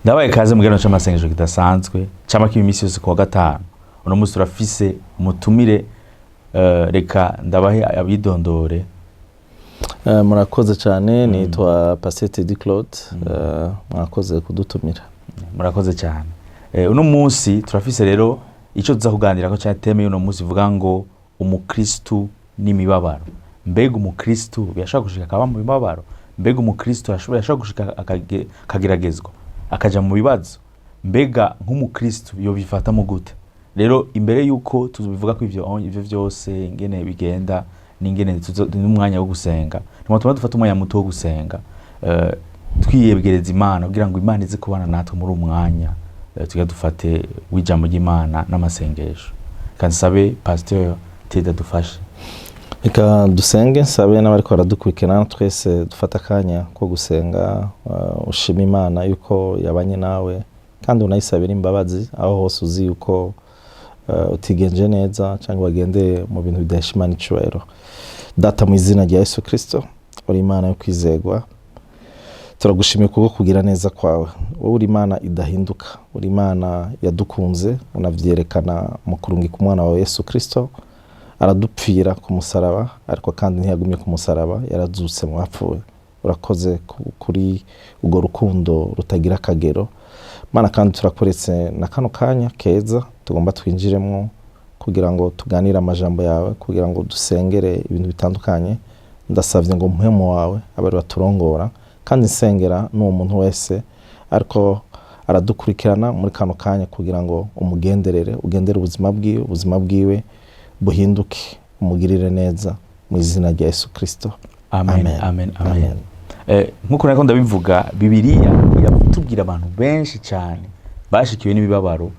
Ndabaye kaze mu kiganiro c'amasengesho kidasanzwe cama kiba imisi yose kuwa gatanu. Uno munsi turafise umutumire, reka ndabahe abidondore. Murakoze cyane, nitwa Pasteur Teddy Claude. Mwakoze kudutumira. Murakoze cyane. Uno munsi turafise rero ico tuza kuganirako ca thème y'uno munsi ivuga ngo umukristu n'imibabaro. Mbega umukristu birashobora gushika akaba mu mibabaro? Mbega umukristu ashobora gushika akageragezwa, akaja mu bibazo? Mbega nk'umukristu yobifatamo gute? Rero imbere yuko tubivuga ko ivyo vyose ingene bigenda n'ingene n'umwanya wo gusenga, ntituma dufata umwanya muto wo gusenga, twiyegereza Imana kugira ngo Imana ize kubana natwe muri uwo mwanya, tuge dufate w'ijambo ry'Imana n'amasengesho. Kandi sabe Pasteur Ted adufashe. Reka dusenge, nsabe n'abariko baradukurikirana twese dufate akanya ko gusenga. Ushima Imana yuko yabanye nawe, kandi unayisabira imbabazi aho hose uzi yuko utigenje neza cyangwa wagendeye mu bintu bidahesha Imana icubahiro. Data, mu izina rya Yesu Kristo, uri Imana yo kwizegwa. Turagushimiye kubwo kugira neza kwawe. Wowe uri Imana idahinduka, uri Imana yadukunze, unavyerekana mu kurungika umwana wawe Yesu Kristo, aradupfira ku musaraba, ariko kandi ntiyagumye ku musaraba, yarazutse mu bapfuye. Urakoze kuri urwo rukundo rutagira akagero, Mana. Kandi turakuretse na kano kanya keza tugomba twinjiremo kugira ngo tuganire amajambo yawe, kugira ngo dusengere ibintu bitandukanye. Ndasabye ngo Mpwemu wawe abari baturongora, kandi nsengera n'uwo muntu wese ariko aradukurikirana muri kano kanya kugira ngo umugenderere, ugendere ubuzima bwiwe, ubuzima bwiwe buhinduke, umugirire neza, mu izina rya Yesu Kristo. Amen. Amen. Amen, amen. Amen. Nkuko nariko ndabivuga, Bibiliya iratubwira abantu benshi cyane bashikiwe n'imibabaro.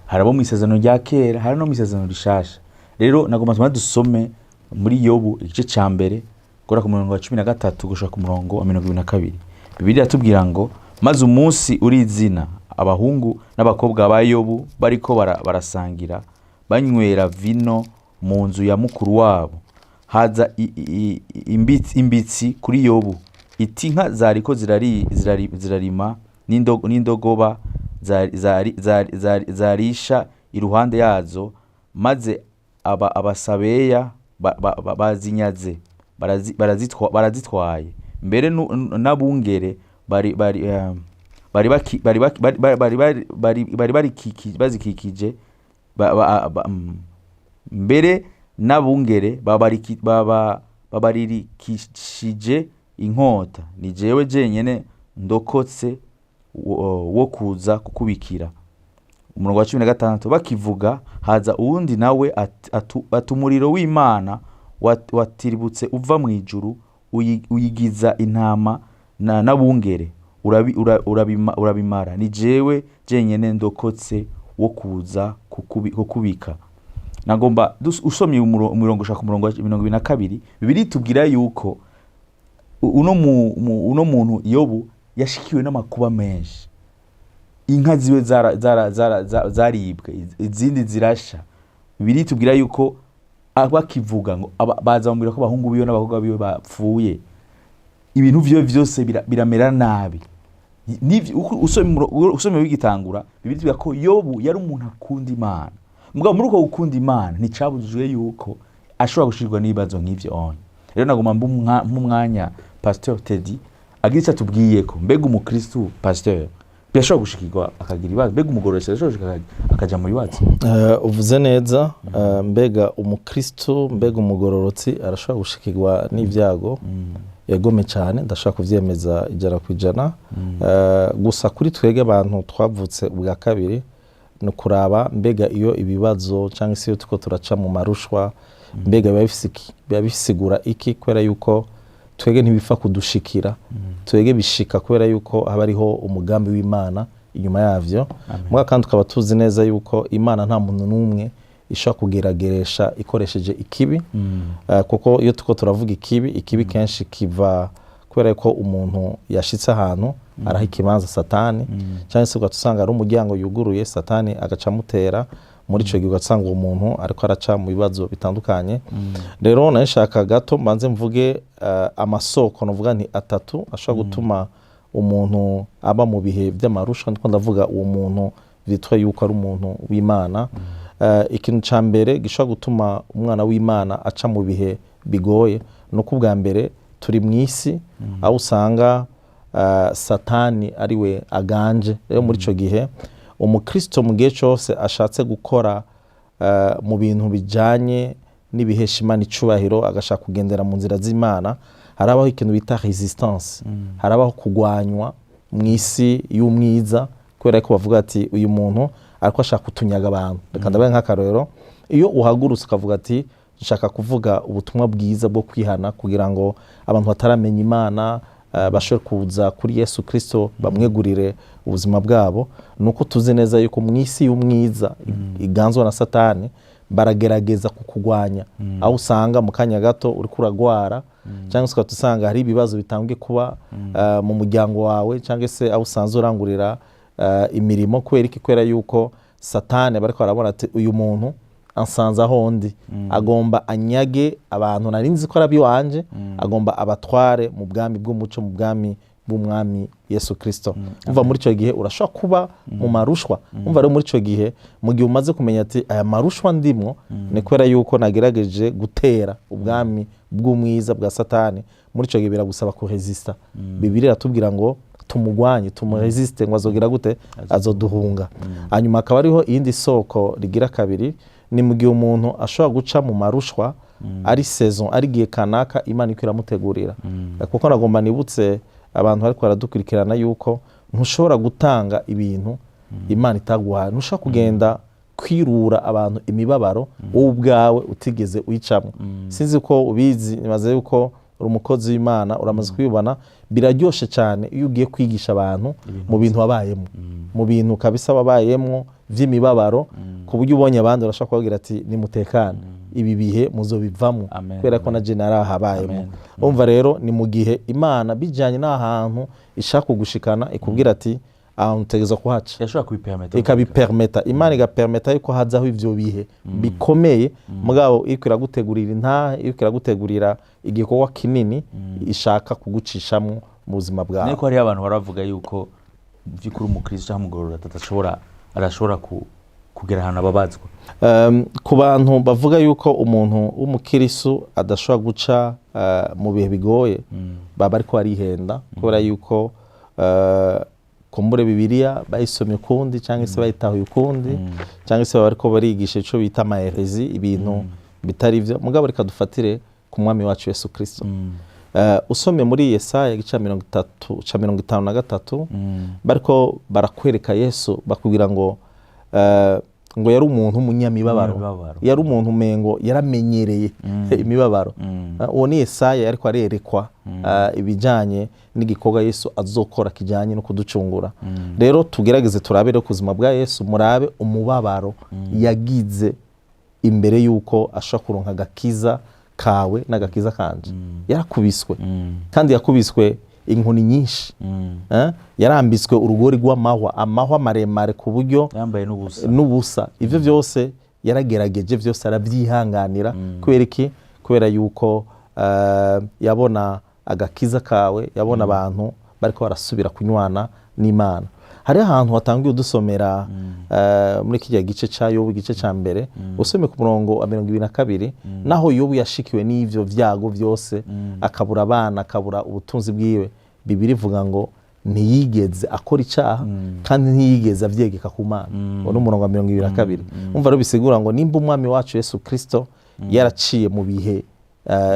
Hari abo mu Isezerano rya Kera, hari no mu Isezerano Rishasha. Rero nagomba tuma dusome muri Yobu igice ca mbere, guhera ku murongo wa 13 gushika ku murongo wa 22. Bibiliya iratubwira ngo: "Maze umunsi urizina, abahungu n'abakobwa ba Yobu bariko barasangira, banywera vino mu nzu ya mukuru wabo, haza imbitsi kuri Yobu, iti: 'Inka zariko zirarima n'indogoba zarisha iruhande yazo, maze Abasabeya bazinyaze, barazitwaye. Mbere n'abungere bari baki- bari baki- bari bari bari bari bari bazikikije mbere n'abungere babaririkishije inkota. Ni jewe jenyene ndokotse wo kuza kukubikira.'" Umurongo wa 16: "Bakivuga, haza uwundi nawe ati: 'Umuriro w'Imana watiributse uva mu ijuru, uyigiza intama n'abungere, urabimara. Ni jewe jenyene ndokotse wo kuza kukubika.'" Nagomba usomye umurongo ushaka umurongo wa 22, Bibiliya itubwira yuko uno muntu Yobu yashikiwe n'amakuba menshi. Inka ziwe zaribwe, izindi zirasha. Bibiliya itubwira yuko bakivuga ngo baza bamubwira ko abahungu biwe n'abakobwa biwe bapfuye. Ibintu vyiwe vyose biramera nabi. Usomye bigitangura, Bibiliya itubwira ko Yobu yari umuntu akunda Imana. Mugabo muri uko gukunda Imana nticabujijwe yuko ashobora gushirwa n'ibibazo nk'ivyo onye. Rero nagomba mpe umwanya Pasteur Teddy agira icyo atubwiyeko. Mbega umukristu, Pasteur, birashobora gushikirwa akagira ibibazo? Mbega umugororotsi arashobora gushika akaja mu bibazo? Uvuze neza. Mbega umukristu, mbega umugororotsi arashobora gushikirwa n'ibyago? Yegome cyane, ndashobora kuvyemeza 100%. Gusa kuri twebwe abantu twavutse ubwa kabiri, ni ukuraba mbega iyo ibibazo cyangwa se iyo turiko turaca mu marushwa, mbega biba bifise iki? Biba bisigura iki? Kubera yuko twebwe ntibipfa kudushikira, twebwe bishika kubera yuko haba hariho umugambi w'Imana inyuma yavyo. Muga kandi tukaba tuzi neza yuko Imana nta muntu n'umwe ishobora kugerageresha ikoresheje ikibi. Kuko iyo turiko turavuga ikibi, ikibi kenshi kiva kubera yuko umuntu yashitse ahantu araha ikibanza Satani, cyangwa se ugaca usanga ari umuryango yuguruye, Satani agaca amutera. Muri ico gihe ugasanga uwo muntu ariko araca mu bibazo bitandukanye. Rero nari nshaka gato mbanze mvuge amasoko, novuga nti atatu ashobora gutuma Umuntu aba mu bihe by'amarushwa, ndiko ndavuga uwo muntu vyitwa yuko ari umuntu w'Imana. Ikintu ca mbere gishobora gutuma umwana w'Imana aca mu bihe bigoye ni uko ubwa mbere turi mu isi aho usanga Satani ariwe aganje. Rero muri ico gihe umukristo mu gihe cose ashatse gukora mu bintu bijanye n'ibihesha Imana icubahiro, agashaka kugendera mu nzira z'Imana, harabaho ikintu bita résistance, harabaho kugwanywa mu isi y'umwiza, kubera ko bavuga ati: "Uyu muntu ariko ashaka kutunyaga abantu." Reka ndabaye nk'akarorero: iyo uhagurutse ukavuga ati: "Nshaka kuvuga ubutumwa bwiza bwo kwihana kugira ngo abantu bataramenya Imana bashobore kuza kuri Yesu Kristo, bamwegurire ubuzima bwabo," ni uko tuzi neza yuko mu isi y'umwiza iganzwa na Satani baragerageza kukugwanya, aho usanga mu kanya gato uriko uragwara, cyangwa se ukaba usanga hari ibibazo bitangiye kuba mu muryango wawe, cyangwa se aho usanzwe urangurira imirimo. Kubera iki? Kubera yuko Satani bariko barabona ati: "Uyu muntu ansanze aho ndi, agomba anyage abantu nari nzi ko ari abiwanje, agomba abatware mu bwami bw'umuco, mu bwami bw'umwami Yesu Kristo." Umva, muri icyo gihe urashobora kuba mu marushwa. Umva rero, muri icyo gihe, mu gihe umaze kumenya ati: "Aya marushwa ndimwo ni kubera yuko nagerageje gutera ubwami bw'umwiza bwa Satani," muri icyo gihe biragusaba kuresista. Bibiliya iratubwira ngo tumugwanye, tumuresiste, ngo azogira gute? Azoduhunga. Hanyuma hakaba hariho iyindi soko rigira kabiri, ni mu gihe umuntu ashobora guca mu marushwa ari saison, ari igihe kanaka Imana iko iramutegurira. Kuko nagomba nibutse abantu bariko baradukurikirana yuko ntushobora gutanga ibintu Imana itaguhaye, ntushobora kugenda kwirura abantu imibabaro wowe ubwawe utigeze uyicamwo. Sinzi ko ubizi, nibaza yuko uri umukozi w'Imana, uramaze kubibona. Biraryoshe cyane iyo ugiye kwigisha abantu mu bintu wabayemo, mu bintu kabisa wabayemo vy'imibabaro, ku buryo ubonye abandi urashobora kubabwira ati: "Nimutekane, ibi bihe muzobivamo," Amen. kubera ko na je narahabayemo. Amen. Umva rero, ni mu gihe Imana bijyanye n'ahantu ishaka kugushikana ikubwira ati: "Ahantu utegerezwa kuhaca." Yashobora kubipermeta. Ikabipermeta, Imana igapermeta yuko hazaho ivyo bihe bikomeye, mugabo iriko iragutegurira intahe, iriko iragutegurira igikorwa kinini ishaka kugucishamwo mu buzima bwawe. Niko hariho abantu baravuga yuko by'ukuri umukristo cyangwa umugororotsi adashobora kugera ahantu ababazwa. Ku bantu bavuga yuko umuntu w'umukirisu adashobora guca mu bihe bigoye, baba ariko barihenda, kubera yuko kumbure Bibiliya bayisomye ukundi, cyangwa se bayitahuye ukundi, cyangwa se baba ariko barigisha ico bita ama hérésies, ibintu bitari byo. Mugabo reka dufatire ku mwami wacu Yesu Kristo. Usomye muri Yesaya igice 30 ca 53, bariko barakwereka Yesu, bakubwira ngo yari umuntu w'umunyamibabaro. Umunyamibabaro. Yari umuntu umengo yaramenyereye imibabaro. Uwo ni Yesaya ariko arerekwa ibijyanye n'igikorwa Yesu azokora kijyanye no kuducungura. Rero tugerageze turabe rero ku buzima bwa Yesu, murabe umubabaro yagize imbere y'uko ashobora kuronka agakiza kawe n'agakiza kanje. Yarakubiswe, kandi yakubiswe inkoni nyinshi. Yarambitswe urugori rw'amahwa, amahwa maremare ku buryo yambaye n'ubusa. N'ubusa. Ibyo byose yaragerageje, byose arabyihanganira. Kubera iki? Kubera yuko yabona agakiza kawe, yabona abantu bariko barasubira kunywana n'Imana. Hariho ahantu hatangiye udusomera muri kijya gice ca Yobu, igice ca mbere, usomye ku murongo wa 22, naho Yobu yashikiwe n'ivyo vyago vyose, akabura abana, akabura ubutunzi bwiwe, Bibiliya ivuga ngo ntiyigeze akora icaha kandi ntiyigeze avyegeka ku Mana. Uwo ni umurongo wa 22. Umva rero, bisigura ngo nimba umwami wacu Yesu Kristo yaraciye mu bihe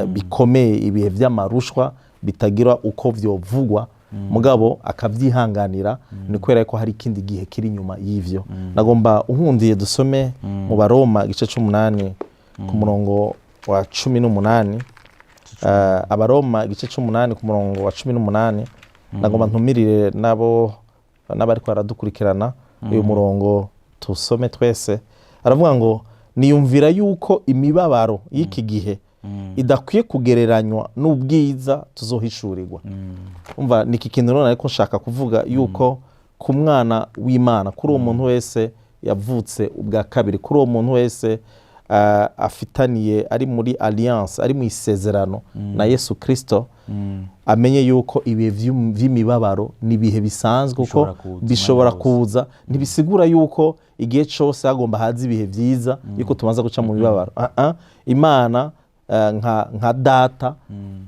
bikomeye, ibihe vy'amarushwa bitagira uko vyovugwa, mugabo akavyihanganira, ni kubera ko hari ikindi gihe kiri inyuma y'ivyo. Nagomba unkundiye dusome mu Baroma igice c'umunani ku murongo wa 18. Abaroma igice c'umunani ku murongo wa 18. Nagomba ntumirire nabo n'abariko baradukurikirana uyu murongo tusome twese. Aravuga ngo: "Niyumvira yuko imibabaro y'iki gihe idakwiye kugereranywa n'ubwiza tuzohishurirwa." Umva, ni iki kintu none ariko nshaka kuvuga yuko ku mwana w'Imana, kuri uwo muntu wese yavutse ubwa kabiri, kuri uwo muntu wese afitaniye, ari muri alliance, ari mu isezerano na Yesu Kristo, amenye yuko ibihe vy'imibabaro ni ibihe bisanzwe, kuko Bishobora kuza bishobora umwanya wose. kuza. Ntibisigura yuko igihe cose hagomba haza ibihe vyiza yuko tumaze guca mu mibabaro. Ah, ah. Imana nka data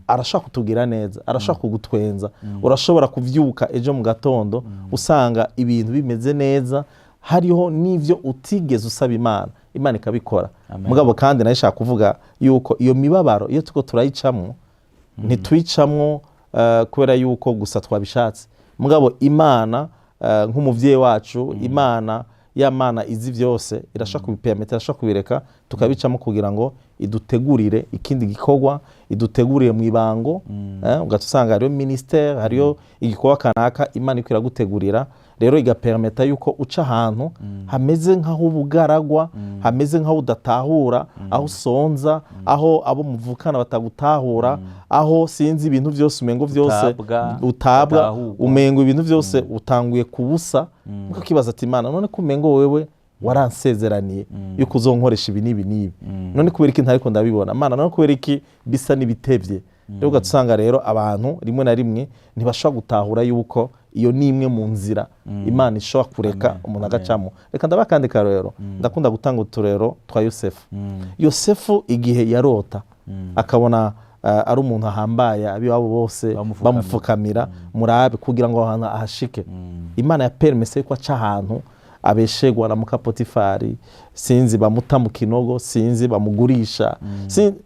arashobora kutugira neza, arashobora kugutwenza. Urashobora kuvyuka ejo mu gatondo usanga ibintu bimeze neza, hariho n'ivyo utigeze usaba Imana, Imana ikabikora. Amen. Mugabo kandi nayo ishaka kuvuga yuko iyo mibabaro, iyo turiko turayicamwo, ntitwicamwo kubera yuko gusa twabishatse. Mugabo Imana, nk'umuvyeyi wacu, Imana ya Mana izi byose, irashobora kubipermeta, irashobora kubireka tukabicamo kugira ngo idutegurire ikindi gikorwa, idutegurire mu ibango. Ugaca usanga hariyo ministère, hariyo igikorwa kanaka Imana iko iragutegurira. Rero igapermeta yuko uca ahantu hameze nk'aho ubugaragwa, hameze nk'aho udatahura, aho usonza, aho abo muvukana batagutahura, aho sinzi ibintu byose umengo byose Utabwa, utabwa, udatahurwa. Umengo ibintu byose utanguye kubusa. Ukibaza ati: "Imana, none ko umengo wewe waransezeraniye yuko uzonkoresha ibi n'ibi n'ibi, none kubera iki ntariko ndabibona? Mana, none kubera iki bisa n'ibitevye?" Rero ugaca usanga rero abantu rimwe na rimwe ntibashobora gutahura yuko iyo ni imwe mu nzira Imana ishobora kureka Amen. umuntu Amen. agacamo. Reka ndabaha akandi karorero. Ndakunda gutanga uturero twa Yosefu. Yosefu igihe yarota akabona ari umuntu ahambaye, ab'iwabo bose Bamufukamira. bamufukamira, murabe kugira ngo aho hantu ahashike, Imana yapermise yuko aca ahantu abeshegwa na muka Potifari, sinzi bamuta mu kinogo, sinzi bamugurisha.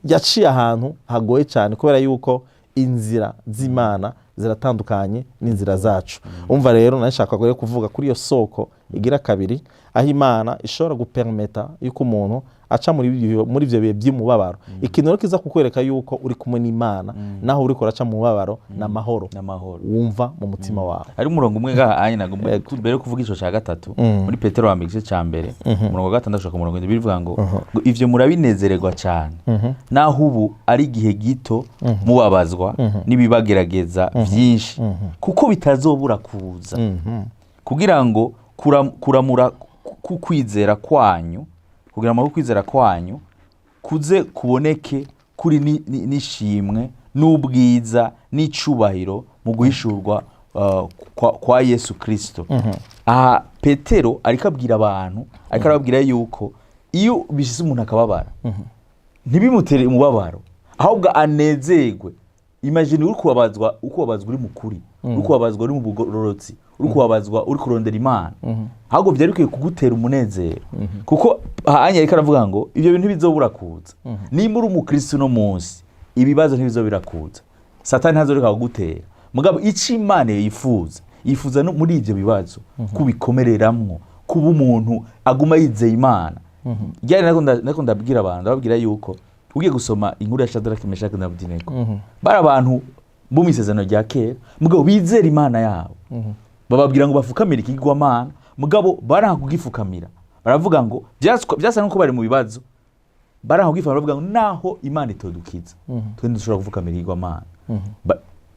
Yaciye ahantu hagoye cyane, kubera yuko inzira z'Imana ziratandukanye n'inzira zacu. Umva rero, nashaka rero kuvuga kuri iyo soko igira kabiri, aho Imana ishobora gupermeta yuko umuntu aca muri ibyo bihe by'umubabaro. Ikintu rero kiza kukwereka yuko uri kumwe n'Imana naho uri kuraca mu mubabaro, ni amahoro n'amahoro wumva mu mutima wawe. Hari umurongo umwe ngaha anye nagomba mbere yo kuvuga ico ca gatatu, muri Petero wa mbere, igice ca mbere, umurongo wa gatandatu gushika ku murongo w'indwi, bivuga ngo ivyo murabinezererwa cane, naho ubu ari igihe gito mubabazwa n'ibibagerageza vyinshi, kuko bitazobura kuza, kugira ngo kuramura kwizera kwanyu, kugira ngo kwizera kwanyu kuze kuboneke kuri n'ishimwe n'ubwiza n'icubahiro mu guhishurwa kwa Yesu Kristo. Aha Petero ariko abwira abantu, ariko arababwira yuko iyo bishize umuntu akababara, ntibimutere umubabaro, ahubwo anezerwe. Imagine uri kubabazwa, uko ubabazwa uri mukuri, uri kubabazwa uri mu bugororotsi, uri kubabazwa uri kurondera Imana, ahubwo byari bikwiye kugutera umunezero, kuko hanya ariko aravuga ngo ibyo bintu ntibizobura kuza. Nimba uri umukristo uno munsi, ibibazo ntibizobira kuza, Satani ntazoreka kugutera. Mugabo ico Imana yifuza, yifuza no muri ibyo bibazo kubikomereramwo, kuba umuntu aguma yizeye Imana. Ryari nako ndabwira abantu, ndababwira yuko ugiye gusoma inkuru ya Shadraki, Meshaki na Abedenego, bari abantu bo mu isezerano rya kera, mugabo bizera Imana yabo. Bababwira ngo bafukamire ikigirwamana, mugabo baranga kugifukamira. Baravuga ngo byasa nkuko bari mu bibazo, baranga kugifukamira, baravuga ngo naho Imana itodukiza, twe ntidushobora kufukamira ikigirwamana.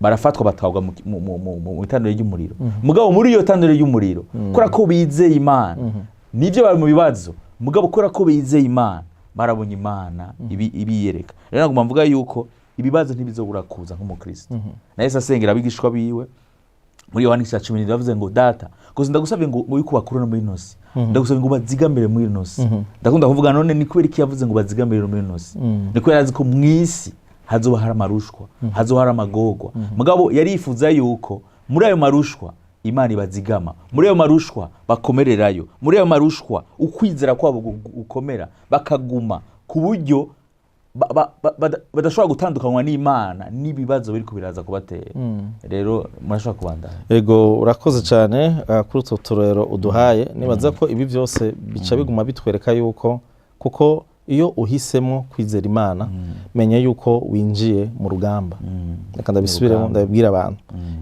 Barafatwa, batwagwa mu itanura ry'umuriro. Mugabo muri iyo tanura ry'umuriro, kubera ko bizeye Imana, nibyo bari mu bibazo, mugabo kubera ko bizeye Imana, barabonye Imana ibiyereka. Rero nagomba mvuga yuko ibibazo ntibizobura kuza nk'umukristo. Na Yesu asengera abigishwa biwe muri Yohana igice cya 17, bavuze ngo: "Data, gusa ndagusabye ngo yuko bakura no muri ino si, ndagusabye ngo bazigamire muri ino si." Ndakunda kuvuga: none ni kubera iki yavuze ngo bazigamire muri ino si? Ni kubera azi ko mu isi hazoba hari amarushwa, hazoba hari amagorwa. Mugabo yarifuza yuko muri ayo marushwa Imana ibazigama, muri ayo marushwa bakomererayo, muri ayo marushwa ukwizera kwabo gukomera, bakaguma ku buryo badashobora gutandukanywa n'Imana n'ibibazo biriko biraza kubatera. Rero murashobora kubandanya. Ego, urakoze cyane kuri utwo turero uduhaye. Nibaza ko ibi byose bica biguma bitwereka yuko, kuko iyo uhisemo kwizera Imana, menya yuko winjiye mu rugamba. Reka ndabisubiremo, Urugamba. ndabibwira abantu: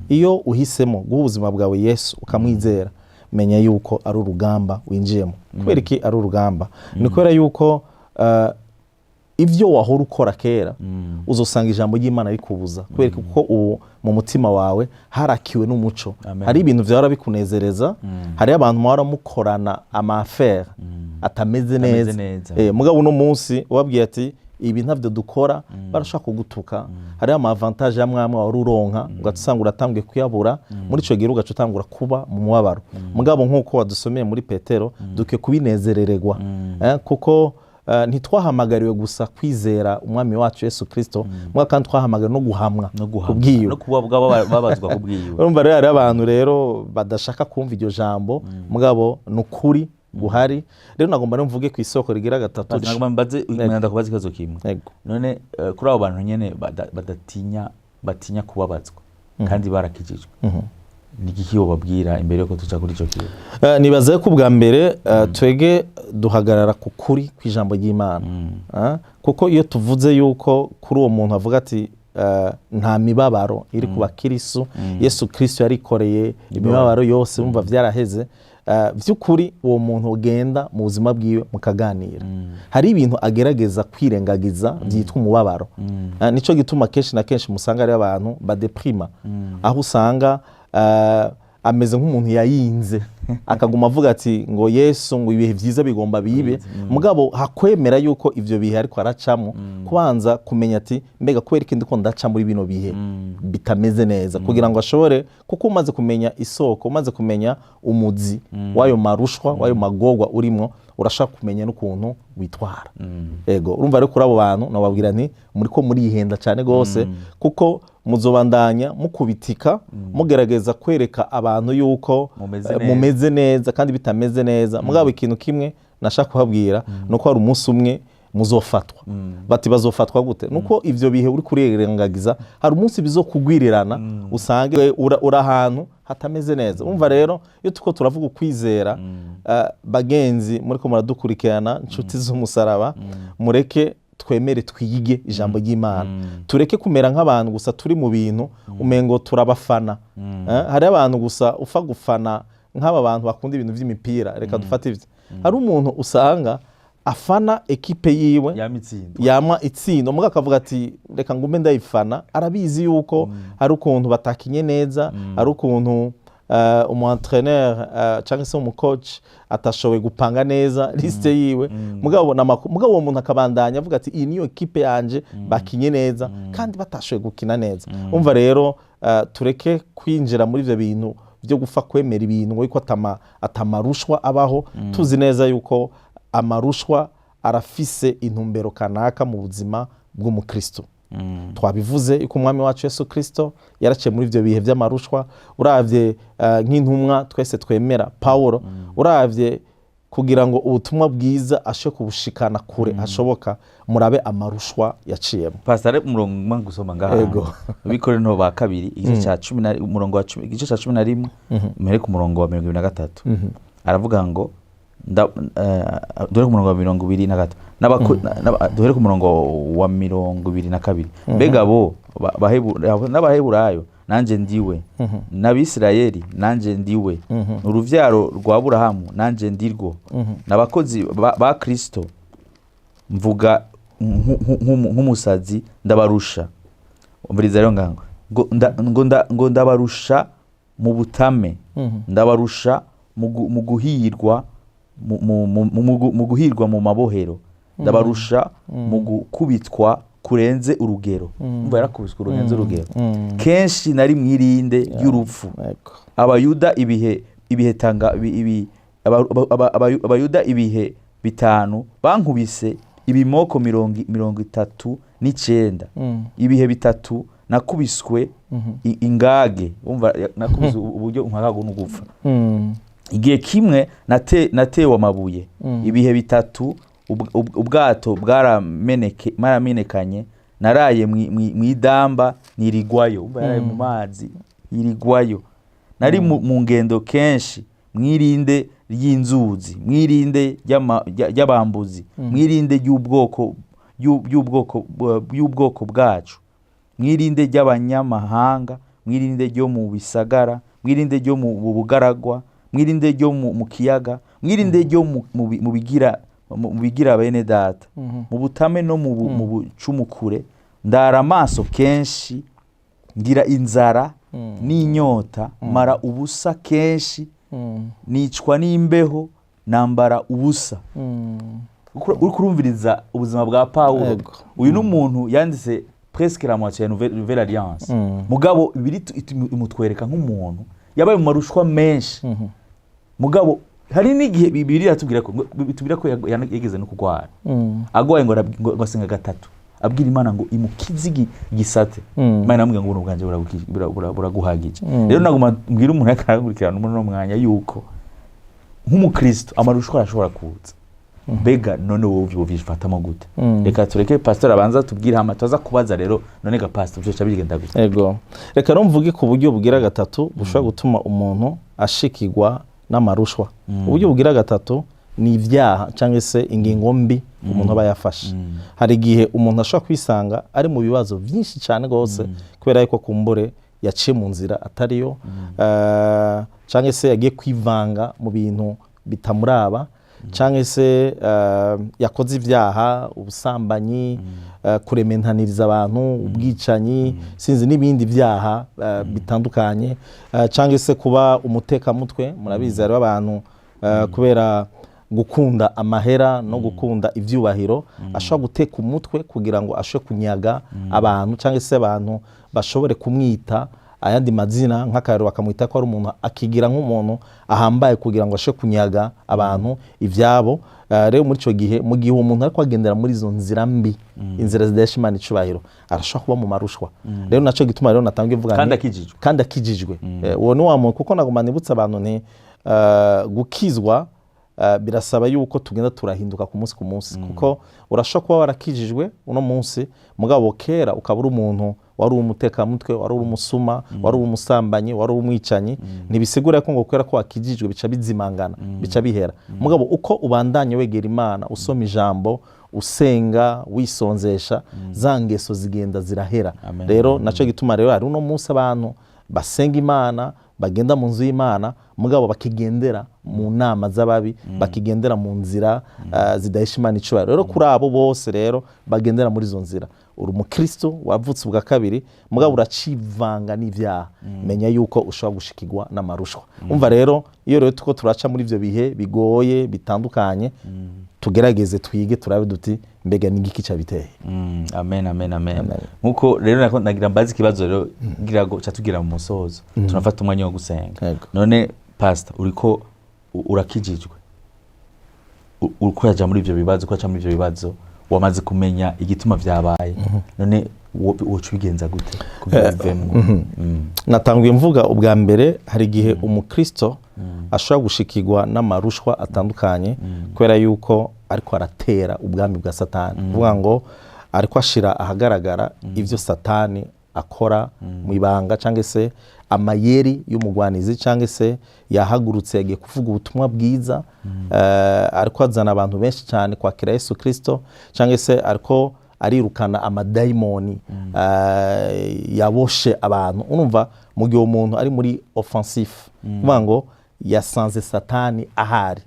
iyo uhisemo guha ubuzima bwawe Yesu, ukamwizera, menya yuko ari urugamba winjiyemo. Kubera iki ari urugamba? Ni kubera yuko Ibyo wahora ukora kera, uzosanga ijambo ry'Imana rikubuza, kubera ko ubu mu mutima wawe harakiwe n'umuco. Amen. Hari ibintu vyahora bikunezereza, hari abantu muhora mukorana ama affaires atameze Atameze neza. neza. Mugabo uno munsi ubabwiye ati ibi ntavyo dukora, barashaka kugutuka. Hariho ama avantage amwe amwe wari uronka, ugaca usanga uratanguye kuyabura. Muri ico gihe ugaca utangura kuba mu mubabaro. Mugabo nk'uko wadusomeye muri Petero, dukwiye kubinezerererwa, kuko ntitwahamagariwe gusa kwizera Umwami wacu Yesu Kristo, mugabo kandi twahamagariwe no guhamwa No guhamwa. kubwiwe. No kuba babazwa kubwiwe. Urumva rero hariho abantu rero badashaka kumva iryo jambo, mugabo ni ukuri guhari. Rero nagomba rero mvuge ku isoko rigira gatatu. Nagomba mbaze, mwenda kubaza ikibazo kimwe. Yego. None kuri abo bantu nyene badatinya, batinya kubabazwa kandi barakijijwe, ni igiki wobabwira imbere yuko tuca kuri ico kintu? Nibaza ko ubwa mbere twege duhagarara ku kuri kw'ijambo ry'Imana. Kuko iyo tuvuze yuko kuri uwo muntu avuga ati nta mibabaro iri ku bakirisu, Yesu Kristo yarikoreye imibabaro yose, wumva vyaraheze. Vy'ukuri uwo muntu ugenda mu buzima bwiwe mukaganira, hari ibintu agerageza kwirengagiza byitwa umubabaro. Nico gituma kenshi na kenshi musanga ari abantu badeprima, aho usanga ameze nk'umuntu yayinze, akaguma avuga ati ngo Yesu, ngo ibihe vyiza bigomba bibe. Mugabo hakwemera yuko ivyo bihe ariko aracamo, kubanza kumenya ati mbega kubera iki ndiko ndaca muri bino bihe bitameze neza, kugira ngo ashobore, kuko umaze kumenya isoko, umaze kumenya umuzi w'ayo marushwa, w'ayo magorwa urimo, urashaka kumenya n'ukuntu witwara. Ego, urumva rero kuri abo bantu nababwira nti muriko murihenda cyane gose, kuko muzobandanya mukubitika, mugerageza kwereka abantu yuko Mumeze neza. mumeze neza kandi bitameze neza. Mugabo ikintu kimwe nashaka kubabwira nuko hari umunsi umwe muzofatwa. Bati bazofatwa gute? Nuko ivyo bihe uri kurirengagiza, hari umunsi bizokugwirirana, usange uri ahantu hatameze neza. Umva rero, iyo tuko turavuga ukwizera, bagenzi muriko muradukurikirana, inshuti z'umusaraba, mureke twemere twige ijambo ry'Imana, tureke kumera nk'abantu gusa turi mu bintu umengo turabafana. Hari abantu gusa upfa gufana, nk'aba bantu bakunda ibintu by'imipira. Reka dufate ivyo, hari umuntu usanga afana ekipe yiwe Yama itsindwa. Yama itsindo, muga akavuga ati reka ngume ndayifana. Arabizi yuko hari ukuntu batakinye neza, hari ukuntu umu entraîneur cyangwa se umu coach atashoboye gupanga neza liste yiwe. Mugabo mugabo uwo muntu akabandanya avuga ati iyi niyo ekipe yanje, bakinye neza kandi batashoboye gukina neza. Umva rero, tureke kwinjira muri ivyo bintu byo gupfa kwemera ibintu ngo yuko atamarushwa abaho. Tuzi neza yuko amarushwa arafise intumbero kanaka mu buzima bw'umukristo. Twabivuze yuko Umwami wacu Yesu Kristo yaraciye muri ivyo bihe vy'amarushwa. Uravye nk'intumwa twese twemera Pawulo, uravye kugira ngo ubutumwa bwiza ashe kubushikana kure hashoboka, murabe amarushwa yaciyemo. Pastor, umurongo mwa gusoma ngaha. Ego. Bikorinto ba kabiri, igice cya cumi na umurongo wa cumi, igice cya 11, mpere ku murongo wa 23. Aravuga ngo duhere ku murongo wa 23, duhere ku murongo wa 22. Mbega bo n'Abaheburayo? Nanje ndiwe. N'Abisirayeli? Nanje ndiwe. Uruvyaro rwa Aburahamu? Nanje ndirwo. N'abakozi ba Kristo? Mvuga nk'umusazi, ndabarusha. Umviriza rero ngaho ngo ndabarusha mu butame, ndabarusha mu guhirwa mu guhirwa mu mabohero, ndabarusha mu gukubitwa kurenze urugero. Umva, yarakubiswe ururenze urugero. Kenshi nari mwirinde ry'urupfu. Abayuda ibihe tanga ibi, Abayuda ibihe bitanu bankubise ibimoko 39. Ibihe bitatu nakubiswe ingage. Umva, nakubiswe uburyo mpagago no gupfa. Igihe kimwe natewe amabuye. Ibihe bitatu ubwato bwaramenekanye. Naraye mw'idamba nirigwayo. Umva, yaraye mu mazi yirigwayo. Nari mu ngendo kenshi, mwirinde ry'inzuzi, mwirinde ry'abambuzi, mwirinde ry'ubwoko bwacu, mwirinde ry'abanyamahanga, mwirinde ryo mu bisagara, mwirinde ryo mu bugaragwa, mwirinde ryo mu kiyaga, mwirinde ryo mu bigira. mu bigira bene data, mu butame no mu bucumukure, ndara amaso kenshi, ngira inzara n'inyota, mara ubusa kenshi, nicwa n'imbeho, nambara ubusa. Uriko urumviriza ubuzima bwa Pawulo. Uyu ni umuntu yanditse presque la moitié ya nouvelle alliance. Mugabo Bibiliya imutwereka nk'umuntu yabaye mu marushwa menshi. Mugabo hari n'igihe Bibiliya iratubwira ko bitubwira ko yageze no kurwara, agwaye ngo asenga gatatu, abwira Imana ngo imukize igisate. Imana iramubwira ngo ubuntu bwanjye buraguhagije. Rero naguma mbwira umuntu ariko arakurikirana muri uno mwanya yuko nk'umukristo amarushwa arashobora kuza. Mbega none wowe ubyifatamo gute? Reka tureke pastor abanza tubwire, hama tuza kubaza rero: none ga pastor, byoca bigenda gute? Ego, reka rero mvuge ku buryo bugira gatatu bushobora gutuma umuntu ashikirwa n'amarushwa. Uburyo bugira gatatu ni ibyaha cyangwa se ingingo mbi umuntu aba yafashe. Hari igihe umuntu ashobora kwisanga ari mu bibazo byinshi cyane rwose kubera yuko kumbure yaciye mu nzira atariyo, cyangwa se yagiye kwivanga mu bintu bitamuraba, cyangwa se yakoze ibyaha, ubusambanyi, kurementaniriza abantu, ubwicanyi, sinzi, n'ibindi byaha bitandukanye, cyangwa se kuba umutekamutwe. Murabizi, hariho abantu kubera gukunda amahera no gukunda ibyubahiro ashobora guteka umutwe kugira ngo ashobore kunyaga abantu, cyangwa se abantu bashobore kumwita ayandi mazina, nk'akarero bakamwita ko ari umuntu, akigira nk'umuntu ahambaye kugira ngo ashobore kunyaga abantu ibyabo. Rero muri icyo gihe, mu gihe uwo muntu ariko agendera muri izo nzira mbi, inzira zidahesha Imana icubahiro, arashobora kuba mu marushwa. Rero nacyo gituma rero natanga ivuga Kandi akijijwe. Kandi akijijwe. Uwo ni wa muntu, kuko nagomba nibutsa abantu nti gukizwa birasaba yuko tugenda turahinduka ku munsi ku munsi, kuko urashobora kuba warakijijwe uno munsi, mugabo kera ukaba uri umuntu wari umutekamutwe, wari uri umusuma, wari uri umusambanyi, wari uri umwicanyi. Ntibisigura ko ngo kubera ko wakijijwe bica bizimangana, bica bihera. Mugabo uko ubandanya wegera Imana, usoma ijambo, usenga, wisonzesha, za ngeso zigenda zirahera. Amen. Rero nacyo gituma rero hari uno munsi abantu basenga Imana, bagenda mu nzu y'Imana, mugabo bakigendera mu nama z'ababi, bakigendera mu nzira zidahesha Imana icubahiro. Rero kuri abo bose rero bagendera muri izo nzira, uri umukristo wavutse ubwa kabiri, mugabo uracivanga n'ibyaha, menya yuko ushobora gushikirwa n'amarushwa. Umva rero, iyo rero tuko turaca muri ibyo bihe bigoye bitandukanye, tugerageze twige, turabe duti: mbega ni igiki cyabiteye? Amen, amen, amen. Amen. Nkuko rero nagira mbaze ikibazo rero, ngira ngo ca tugira mu musozo, tunafata umwanya wo gusenga. None pastor, uriko urakijijwe, uriko uraja muri ivyo bibazo, uko uraca muri ivyo bibazo, wamaze kumenya igituma vyabaye, none woca ubigenza gute kugira bivemwo? Natanguye mvuga ubwa mbere, hari igihe umukristo ashobora gushikirwa n'amarushwa atandukanye kubera yuko ariko aratera ubwami bwa Satani, kuvuga ngo ariko ashira ahagaragara ibyo Satani akora mu ibanga, cyangwa se amayeri y'umugwanizi, cyangwa se yahagurutse yagiye kuvuga ubutumwa bwiza, ariko azana abantu benshi cyane kwakira Yesu Kirisito, cyangwa se ariko arirukana amadayimoni yaboshe abantu. Urumva, mu gihe uwo muntu ari muri offensif, kuvuga ngo yasanze Satani ahari,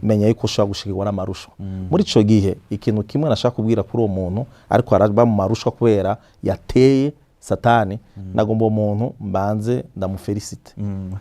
menya yuko ushobora gushikirwa n'amarushwa. Muri ico gihe, ikintu kimwe nashaka kubwira kuri uwo muntu ariko araba mu marushwa kubera yateye Satani, nagomba uwo muntu mbanze ndamufelicite,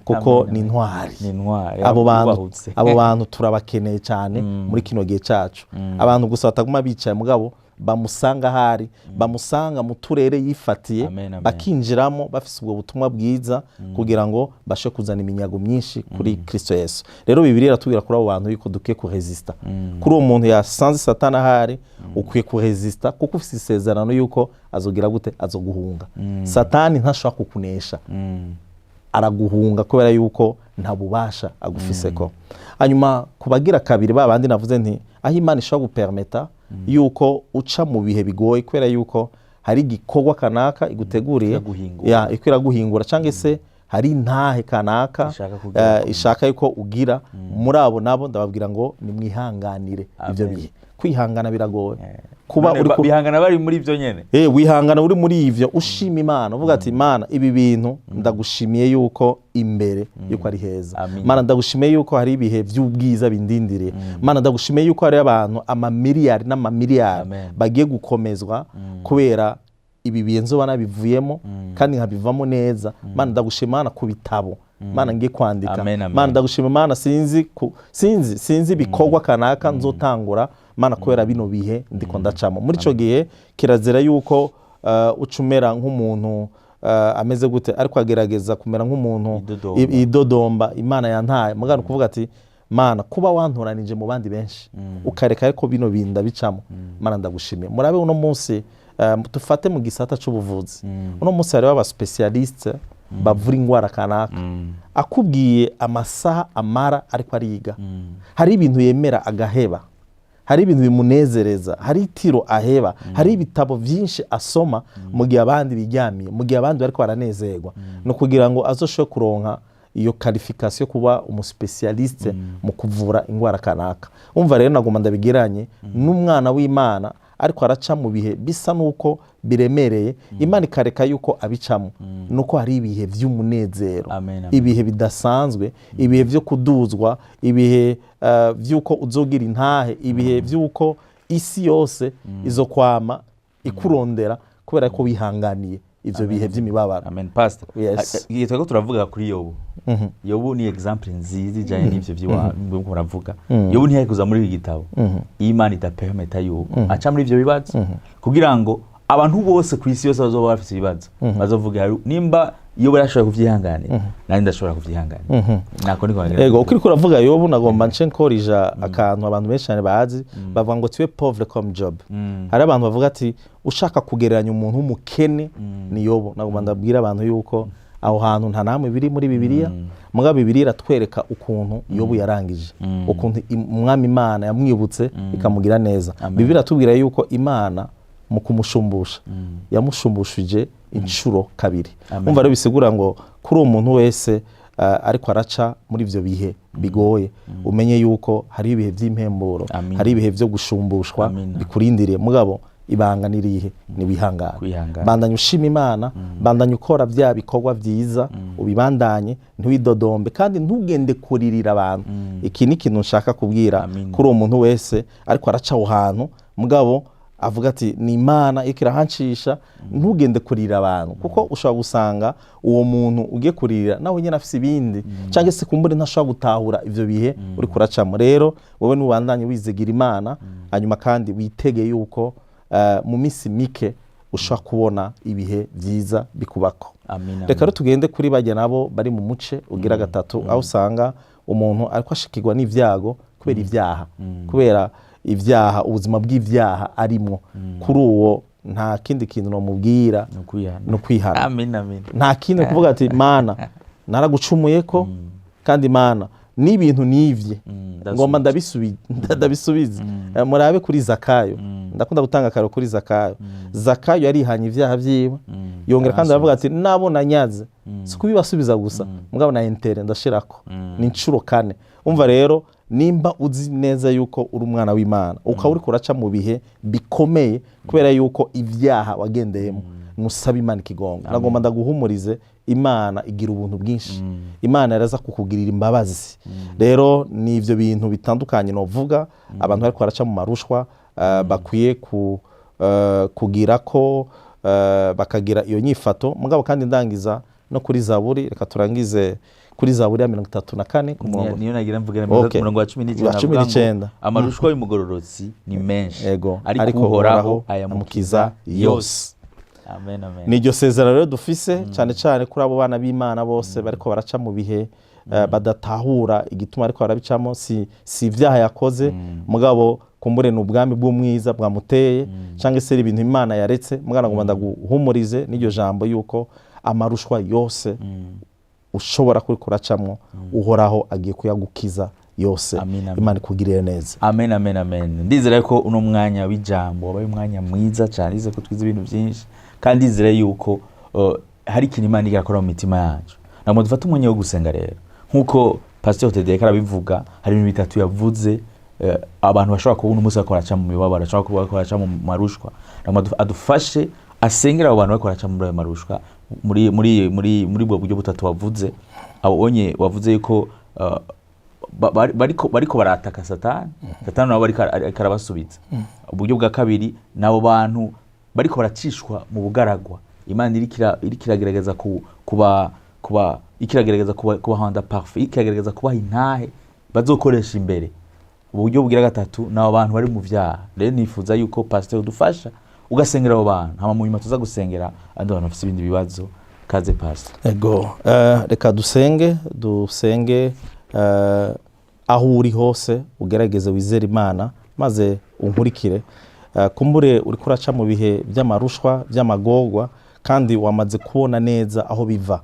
kuko Amen, ni intwari. Ni intwari. Abo bantu, Yubahutse. abo bantu turabakeneye cyane muri kino gihe cyacu. Abantu gusa bataguma bicaye, mugabo bamusanga ahari, bamusanga mu turere yifatiye, Amen, amen. bakinjiramo bafise ubwo butumwa bwiza kugira ngo bashe kuzana iminyago myinshi kuri Kristo Yesu. Rero Bibiliya iratubwira kuri abo bantu yuko dukwiye kuresista. Kuri uwo muntu yasanze Satani ahari, ukwiye kuresista, kuko ufise isezerano yuko azogira gute? Azoguhunga. Satani ntashobora kukunesha, araguhunga kubera yuko nta bubasha agufiseko. Hanyuma ku bagira kabiri, ba bandi navuze nti aho Imana ishobora gupermeta yuko uca mu bihe bigoye kubera yuko hari igikorwa kanaka iguteguriye, Iraguhingura. ya iko iraguhingura, cyangwa se hari intahe kanaka Ishaka kugira ishaka yuko ugira muri abo, nabo ndababwira ngo nimwihanganire ibyo Amen. bihe, Kwihangana biragoye. Kuba None uri bihangana bari muri ibyo nyene. Wihangana uri muri ivyo, ushima Imana, uvuga ati: "Imana, ibi bintu ndagushimiye yuko imbere yuko ari heza." Amin. Mana, ndagushimiye yuko hari ibihe by'ubwiza bindindiriye. Mana, ndagushimiye yuko hari abantu amamiliyari n'amamiliyari Amen. bagiye gukomezwa kubera ibi bihe nzoba nabivuyemo kandi nkabivamo neza. Mana, ndagushima, Mana, ku bitabo, Mana, ngiye kwandika. Amen, amen. Mana, ndagushima, Mana, sinzi ibikorwa kanaka nzotangura, Mana, kubera bino bihe ndiko ndacamo. Muri ico gihe kirazira yuko uca umera nk'umuntu ameze gute, ariko agerageza kumera nk'umuntu Idodomba. idodomba: "Imana yantaye." Mugana kuvuga ati: "Mana, kuba wantoranije mu bandi benshi, ukareka ariko bino bintu ndabicamo, Mana, ndagushimiye." Murabe uno munsi, dufate mu gisata c'ubuvuzi, uno munsi hariho abaspécialistes bavura indwara kanaka. Akubwiye amasaha amara ariko ariga, hari ibintu yemera agaheba, hari ibintu bimunezereza, hari itiro aheba, hari ibitabo byinshi asoma mu gihe abandi biryamiye, mu gihe abandi bariko baranezerwa, ni ukugira ngo azoshobore kuronka iyo qualification yo kuba umuspécialiste mu kuvura indwara kanaka. Umva rero, nagomba ndabigeranye n'umwana w'Imana ariko araca mu bihe bisa n'uko biremereye, Imana ikareka yuko abicamo, nuko hari ibihe by'umunezero, Amen, amen. ibihe bidasanzwe, ibihe byo kuduzwa, ibihe by'uko uzogira intahe, ibihe by'uko isi yose izokwama ikurondera kubera ko wihanganiye ivyo bihe by'imibabaro. Amen, pastor. Yes. Igihe turiko turavuga kuri Yobu, Yobu ni exemple nziza ijanye n'ivyo by'iwa muravuga. Yobu ntiyari kuza muri iki gitabo iyo Imana idapermeta yuko aca muri ivyo bibazo, kugira ngo abantu bose ku isi yose bazoba bafise ibibazo bazovuga: "Nimba Yobu yarashoboye kuvyihanganira, nanjye ndashobora kuvyihanganira." Nako niko ngira. Ego, uko uriko uravuga Yobu, nagomba nce nkorija akantu abantu benshi cyane bazi. Bavuga ngo: "Tu es pauvre comme Job." Hari abantu bavuga ati: "Ushaka kugereranya umuntu w'umukene ni Yobu." Nagomba ndabwira abantu yuko aho hantu nta namwe biri muri Bibiliya. Mugabo Bibiliya iratwereka ukuntu Yobu yarangije, ukuntu Umwami Imana yamwibutse ikamugira neza. Bibiliya iratubwira yuko Imana mu kumushumbusha yamushumbushije inshuro kabiri. Amen. Umva rero, bisigura ngo kuri uwo muntu wese ariko araca muri ivyo bihe bigoye, umenye yuko hari ibihe by'impemburo, Amin. hari ibihe byo gushumbushwa Amin. bikurindiriye. Mugabo ibanga nirihe? Ni wihangana. Kwihangana. Bandanya ushima Imana, bandanya ukora bya bikorwa byiza, ubibandanye, ntiwidodombe kandi ntugende kuririra abantu. Iki ni ikintu nshaka kubwira Amin. kuri uwo muntu wese ariko araca aho hantu, mugabo avuga ati: "Ni Imana iriko irahancisha." Ntugende kurira abantu, kuko ushobora gusanga uwo muntu ugiye kurira nawe nyine afise ibindi, cyangwa se kumbure ntashobora gutahura ivyo bihe uri kuracamo. Rero wowe nubandanye wizigira Imana, hanyuma kandi witege yuko mu minsi mike ushobora kubona ibihe byiza bikubako. Amina. Reka rero tugende kuri bajya nabo bari mu muce ugira gatatu, aho usanga umuntu ariko ashikirwa n'ibyago kubera ibyaha, kubera ibyaha, ubuzima bw'ibyaha arimwo. Kuri uwo nta kindi kintu nomubwira ni ukwihana. Ni ukwihana. Amin, amin. Nta kindi kuvuga ati: "Mana, naragucumuye ko, kandi Mana, n'ibintu nivye ngomba ndabisubize." Murabe kuri Zakayo. Ndakunda gutanga akaro kuri Zakayo. Zakayo yarihanye ibyaha vyiwe, yongera kandi aravuga ati: "Nabo nanyaze, si kubibasubiza gusa, mugabo na intérêts ndashirako." Ni inshuro kane. Umva rero, nimba uzi neza yuko uri umwana w'Imana, ukaba uriko uraca mu bihe bikomeye kubera yuko ibyaha wagendeyemo, nusaba Imana ikigongo. Nagomba ndaguhumurize: Imana igira ubuntu bwinshi, Imana iraza kukugirira imbabazi. Rero ni ivyo bintu bitandukanye novuga abantu bariko baraca mu marushwa bakwiye kugira ko bakagira iyo nyifato. Mugabo kandi ndangiza no kuri Zaburi. Reka turangize kuri Zaburi ya 34 ku murongo. Niyo nagira mvugira. Umurongo wa 19. Wa cumi Navuga ngo, n'icenda. "Amarushwa y'umugororotsi ni menshi, ariko ariko Uhoraho Uhoraho ayamukiza amukiza yose." Yose. Amen, amen. Ni iryo sezerano rero dufise, cyane cyane kuri abo bana b'Imana bose bariko baraca mu bihe badatahura igituma ariko barabicamo. Si ibyaha yakoze, mugabo kumbure ni ubwami bw'umwiza bwamuteye, cyangwa se ibintu Imana yaretse. Mugabo ngo ndaguhumurize n'iryo jambo yuko amarushwa yose ushobora kuri kuracamwo, Uhoraho agiye kuyagukiza yose. Amin, amin. Imana ikugirire neza. Amen, amen, amen. Ndizera ko uno mwanya w'ijambo wabaye umwanya mwiza cyane. Ndizera ko twize ibintu byinshi, kandi ndizera yuko hari ikintu Imana irakora mu mitima yacu. Ntabwo dufata umwanya wo gusenga rero, nk'uko Pastor Tedeka arabivuga, hari ibintu bitatu yavuze. Abantu bashobora kubona umunsi bariko baraca mu mibabaro, bashobora kuba bariko baraca mu marushwa. Nagomba adufashe asengera abo bantu bariko baraca muri ayo marushwa, muri ubwo buryo butatu wavuze. Abonye wavuze yuko bariko barataka Satani, Satani nabo ariko arabasubiza. Uburyo bwa kabiri, nabo bantu bariko baracishwa mu bugaragwa, Imana iriko iragerageza kuba ikiragerageza kuba rendre parfait, ikiragerageza kubaha intahe bazokoresha imbere. Uburyo bugira gatatu, nabo bantu bari mu vyaha. Rero nifuza yuko pasteur udufasha ugasengera abo bantu, hama mu nyuma tuza gusengera abandi bantu bafise ibindi bibazo. Kaze, pasteur. Ego, reka dusenge. Aho uri hose ugerageze wizere Imana maze unkurikire. Kumbure uriko uraca mu bihe by'amarushwa, by'amagorwa, kandi wamaze kubona neza aho biva.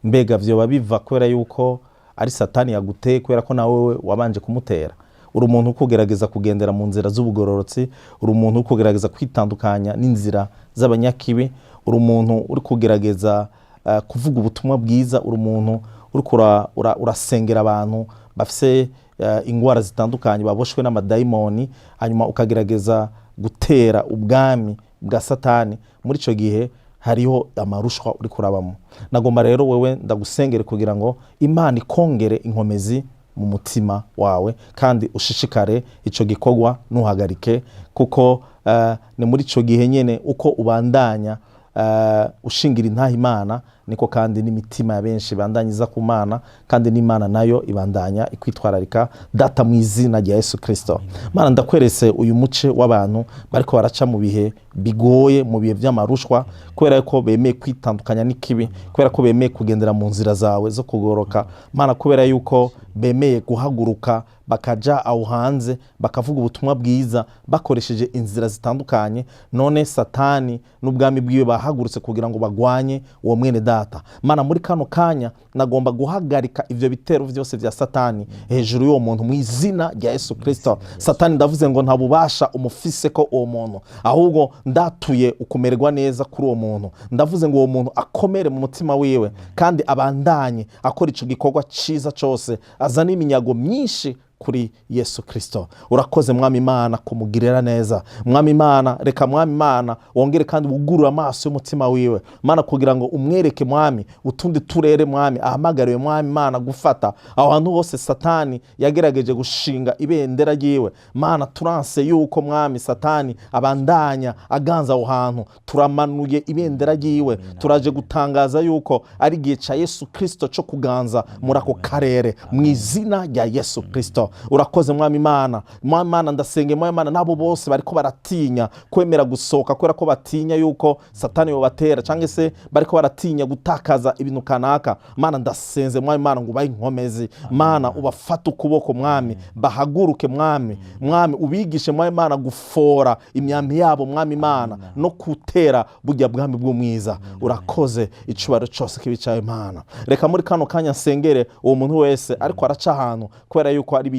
Mbega vyoba biva kubera yuko ari Satani yaguteye, kubera ko nawe wabanje kumutera? Uri umuntu uri kugerageza kugendera mu nzira z'ubugororotsi, uri umuntu uri kugerageza kwitandukanya n'inzira z'abanyakibi, uri umuntu uri kugerageza kuvuga ubutumwa bwiza, uri umuntu uri urasengera abantu bafise ingwara zitandukanye, baboshwe n'amadayimoni, hanyuma ukagerageza gutera ubwami bwa Satani. Muri ico gihe hariho amarushwa uri kurabamo. Nagomba rero wewe ndagusengere kugira ngo Imana ikongere inkomezi mu mutima wawe, kandi ushishikare ico gikorwa, ntuhagarike, kuko ni muri ico gihe nyene uko ubandanya ushingira intaha Imana, niko kandi n'imitima ya benshi ibandanya iza ku Mana, kandi n'Imana nayo ibandanya ikwitwararika. Data, mu izina rya Yesu Kirisito, Mana, ndakweretse uyu muce w'abantu bariko baraca mu bihe bigoye, mu bihe by'amarushwa, kubera ko bemeye kwitandukanya n'ikibi, kubera ko bemeye kugendera mu nzira zawe zo kugoroka, Mana, kubera yuko bemeye guhaguruka bakaja aho hanze bakavuga ubutumwa bwiza bakoresheje inzira zitandukanye. None Satani n'ubwami bwiwe bahagurutse kugira ngo bagwanye uwo mwene data. Mana, muri kano kanya nagomba guhagarika ivyo bitero vyose vya Satani hejuru y'uwo muntu mu izina rya Yesu Kristo. Satani, ndavuze ngo nta bubasha umufise ko uwo muntu, ahubwo ndatuye ukumererwa neza kuri uwo muntu. Ndavuze ngo uwo muntu akomere mu mutima wiwe, kandi abandanye akora ico gikorwa ciza cose, azane iminyago myinshi kuri Yesu Kristo. Urakoze, Mwami Imana, kumugirira neza. Mwami Imana, reka, Mwami Imana, wongere kandi wugurure amaso y'umutima wiwe, Mana, kugira ngo umwereke, Mwami, utundi turere, Mwami, ahamagariwe, Mwami Imana, gufata aho hantu hose Satani yagerageje gushinga ibendera ryiwe. Mana, turanse yuko, Mwami, Satani abandanya aganza aho hantu. Turamanuye ibendera ryiwe, turaje gutangaza yuko ari igihe ca Yesu Kristo co kuganza muri ako karere mu izina rya Yesu Kristo. Urakoze, Mwami Imana. Mwami Imana, ndasenge, Mwami Imana, n'abo bose bariko baratinya kwemera gusohoka kubera ko batinya yuko Satani yobatera, cyangwa se bariko baratinya gutakaza ibintu kanaka. Mana, ndasenze, Mwami Imana, ngo ubahe inkomezi. Mana, ubafate ukuboko, Mwami, bahaguruke. Mwami, Mwami, ubigishe, Mwami Imana, gufora imyambi yabo, Mwami Imana, no gutera burya bwami bw'umwiza. Urakoze, icubahiro cyose kibicaye. Imana, reka muri kano kanya nsengere uwo muntu wese ariko araca ahantu kubera yuko ari ibintu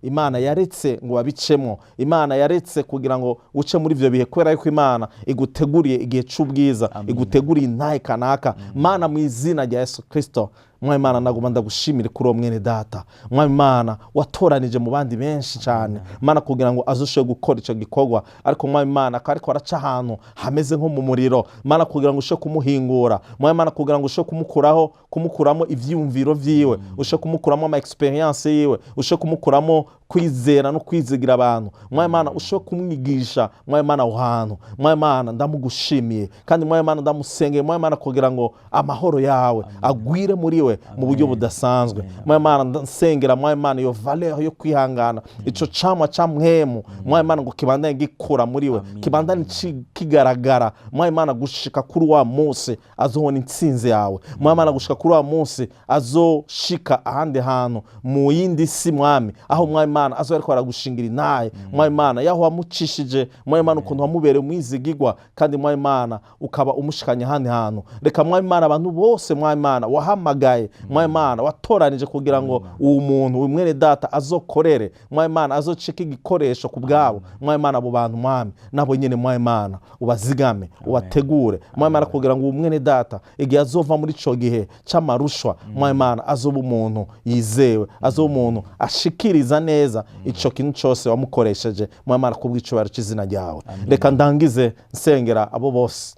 Imana yaretse ngo babicemo. Imana yaretse kugira ngo uce muri ivyo bihe kubera yuko Imana iguteguriye igihe c'ubwiza, iguteguriye intahe kanaka. Mana, mu izina rya Yesu Kristo, Mwami Imana, nagomba ndagushimire kuri uwo mwene data, Mwami Imana, watoranije mu bandi benshi cyane, Mana, kugira ngo azoshobore gukora icyo gikorwa. Ariko, Mwami Imana, akaba ariko araca ahantu hameze nko mu muriro, Mana, kugira ngo ushobore kumuhingura, Mwami Imana, kugira ngo ushobore kumukuraho, kumukuramo ivyiyumviro vyiwe, ushobore kumukuramo ama expérience yiwe, ushobore kumukuramo kwizera no kwizigira abantu, Mwami Imana, ushobore kumwigisha, Mwami Imana, aho hantu. Mwami Imana, ndamugushimiye, kandi, Mwami Imana, ndamusengeye, Mwami Imana, kugira ngo amahoro yawe agwire muri we mu buryo budasanzwe. Mwami Imana, ndasengera, Mwami Imana, iyo valeur yo kwihangana, ico camwa ca mpwemu, Mwami Imana, ngo kibandanye gikura muri we, kibandanye kigaragara, Mwami Imana, gushika kuri wa munsi azobona intsinzi yawe, Mwami Imana, gushika kuri wa munsi azoshika ahandi hantu mu yindi si, Mwami, aho, Mwami Imana, azoba ariko aragushingira intahe, Mwami Imana, yaho wamucishije, Mwami Imana, ukuntu wamubereye umwizigigwa, kandi, Mwami Imana, ukaba umushikanye ahandi hantu. Reka, Mwami Imana, abantu bose, Mwami Imana, wahamagaye, Mwami Imana, watoranije kugira ngo uwo muntu, uyu mwene data, azokorere, Mwami Imana, azocike igikoresho ku bwabo, Mwami Imana, abo bantu, Mwami, nabo nyene, Mwami Imana, ubazigame, ubategure, Mwami Imana, kugira ngo uwo mwene data igihe azova muri ico gihe c'amarushwa, Mwami Imana, azoba umuntu yizewe, azoba umuntu ashikiriza neza. neza ico kintu cose wamukoresheje, mwami Imana, kubw'icubahiro c'izina ryawe. Reka ndangize nsengera abo bose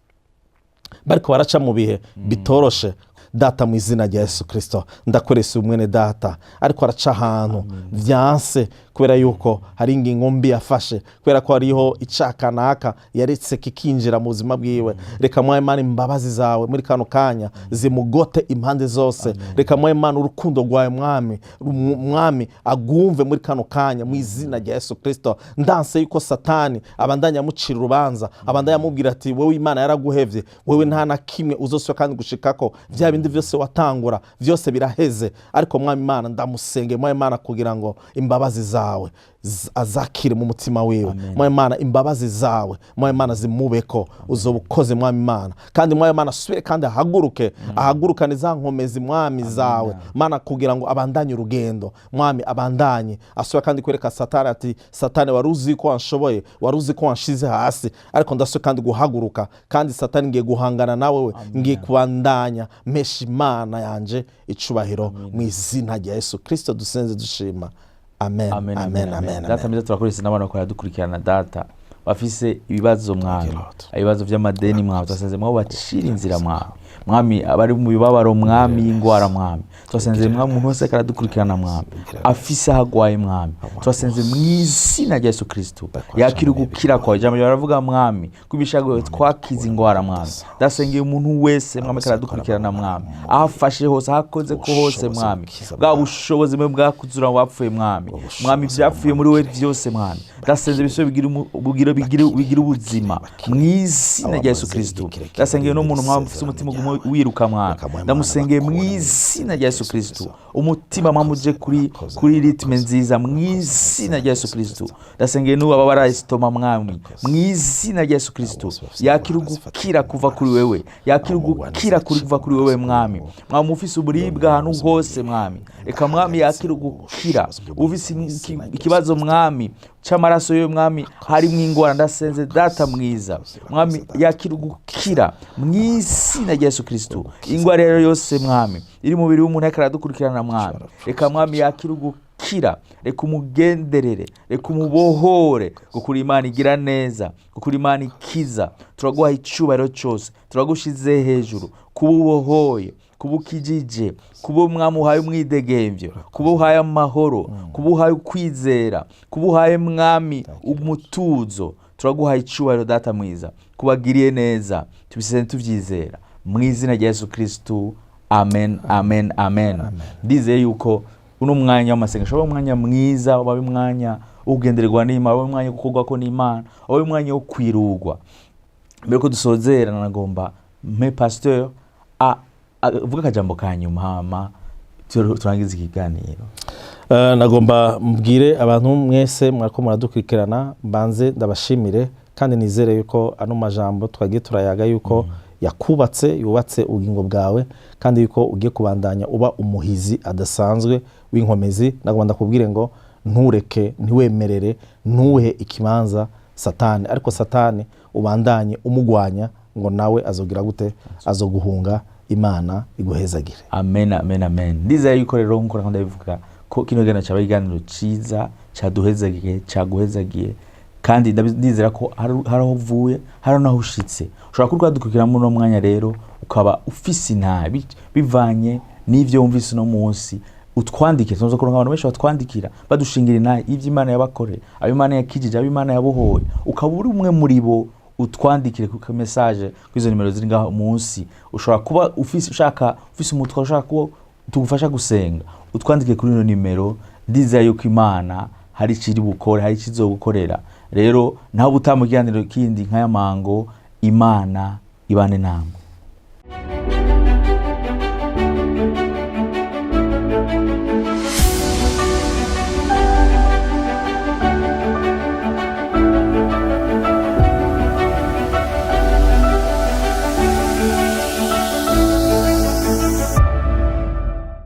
bariko baraca mu bihe bitoroshe. Data, mu izina rya Yesu Kirisito, ndakoresa umwene data ariko araca ahantu vyanse kubera yuko hari ingingo mbi yafashe, kubera ko hariho icakanaka yaretse kikinjira mu buzima bwiwe. Reka, mwami Imana, imbabazi zawe muri kano kanya zimugote impande zose. Reka, mwami Imana, urukundo rwawe, mwami, mwami, agumve muri kano kanya, mu izina rya Yesu Kirisito. Ndanse yuko Satani abandanya amucira urubanza, abandanya amubwira ati: "Wowe Imana yaraguhevye, wewe nta na kimwe uzosubira kandi gushikako, vya bindi vyose watangura vyose biraheze." Ariko mwami Imana, ndamusenge, mwami Imana, kugira ngo imbabazi zawe azakire mu mutima wiwe. Mwami Imana, imbabazi zawe, mwami Imana, zimubeko. Uzoba ukoze, mwami Imana. Kandi mwami Imana, asubire kandi ahaguruke, ahagurukane za nkomezi, mwami, zawe Mana, kugira ngo abandanye urugendo, mwami, abandanye asubira kandi kwereka Satani ati: "Satani, wari uzi ko wanshoboye, wari uzi ko wanshize hasi, ariko ndasubiye kandi guhaguruka, kandi Satani ngiye guhangana nawe, we ngiye kubandanya mpesha Imana yanje icubahiro." Mu izina rya Yesu Kirisito dusenze dushima, amen. Amen. Amen. Amen. Amen. Data mwiza, turakoresha n'abantu bakora dukurikirana, Data, bafise ibibazo, mwami, Lord. ibibazo by'amadeni, mwami. Twasenze mwabo bacira inzira, mwami. Mwami, abari mu bibabaro, mwami, y'ingwara, mwami, twasenze, mwami. Umuntu wese ariko aradukurikirana, mwami, afise aho agwaye, mwami, twasenze mu izina rya Yesu Kristo yakira ugukira kwawe. Ijambo ryawe baravuga, mwami, ko ibishago twakize ingwara. Mwami, ndasengeye umuntu wese, mwami, ariko aradukurikirana, mwami, aho afashe hose, aho akoze ko hose, mwami, bwa bushobozi bwe bwakuzura mu bapfuye, mwami, mwami, ibyapfuye muri we byose, mwami, ndasenze bisube bigire ubuzima mu izina rya Yesu Kristo. Ndasengeye n'umuntu, mwami, ufite umutima uguma wiruka, mwami, ndamusengeye mu izina rya Yesu Kristo, umutima, mwami, uje kuri rythme nziza mu izina rya Yesu Kristo. Ndasengeye n'ubu ababara estomac, mwami, mu izina rya Yesu Kristo yakira ugukira kuva kuri wewe, yakira ugukira kuva kuri wewe, mwami. Mwami, ufise uburibwe ahantu hose, mwami, reka, mwami, yakira ugukira. Ufise ikibazo, mwami, c'amaraso yewe, mwami, harimwo ingwara, ndasenze, Data mwiza, mwami, yakira ugukira mu izina rya Yesu Kristo. Ingwara rero yose, mwami, iri mu mubiri w'umuntu ariko aradukurikirana, mwami, reka, mwami, yakira ugukira. Reka umugenderere, reka umubohore, kuko uri Imana igira neza, kuko uri Imana ikiza. Turaguha icyubahiro cyose, turagushize hejuru kuba ubohoye, kuba ukijije, kuba umwami uhaye umwidegemvyo, kuba uhaye amahoro, kuba uhaye ukwizera, kuba uhaye, mwami, umutuzo. Turaguhaye icyubahiro, Data mwiza, kubagiriye neza. Tubiseze tubyizera mu izina rya Yesu Kristu, amen, amen, amen. Ndizeye yuko uno mwanya w'amasengesho waba umwanya mwiza, waba umwanya wo kugendererwa n'Imana, waba umwanya wo gukorwako n'Imana, waba umwanya wo kwirugwa. Mbere ko dusozera, nagomba mpe pasteur avuga akajambo ka nyuma, hama turangize ikiganiro. Nagomba mbwire abantu mwese mwariko muradukurikirana, mbanze ndabashimire kandi nizere yuko ano majambo twagiye turayaga yuko yakubatse, yubatse ubugingo bwawe, kandi yuko ugiye kubandanya uba umuhizi adasanzwe w'inkomezi. Nagomba ndakubwire ngo ntureke, ntiwemerere, ntuhe ikibanza Satani, ariko Satani ubandanye umugwanya, ngo nawe azogira gute? Azoguhunga. Imana iguhezagire. Amen, amen, amen. Ndizeye yuko rero, nkuko nakunda ndabivuga, ko kino kiganiro cyaba ikiganiro ciza cyaduhezagiye, cyaguhezagiye, kandi ndizera ko hari aho uvuye, hari naho ushitse. Ushobora kuba dukurikira muri uno mwanya rero ukaba ufise intabi bivanye n'ivyo wumvise uno munsi, utwandikire. Tumaze kuronka abantu benshi batwandikira badushingira intahe y'ivyo Imana yabakoreye, abo Imana yakijije, abo Imana yabohoye. Ukaba uri umwe muri bo, utwandikire ku message kuri izo nimero ziri ngaho munsi. Ushobora kuba ufise, ushaka, ufise umutwaro, ushaka ko tugufasha gusenga, utwandike kuri ino nimero. Ndizeye yuko Imana hari icyo iri bukore, hari icyo izogukorera. Rero naho ubutaha mu kiganiro kindi nk'aya mango, Imana ibane namwe.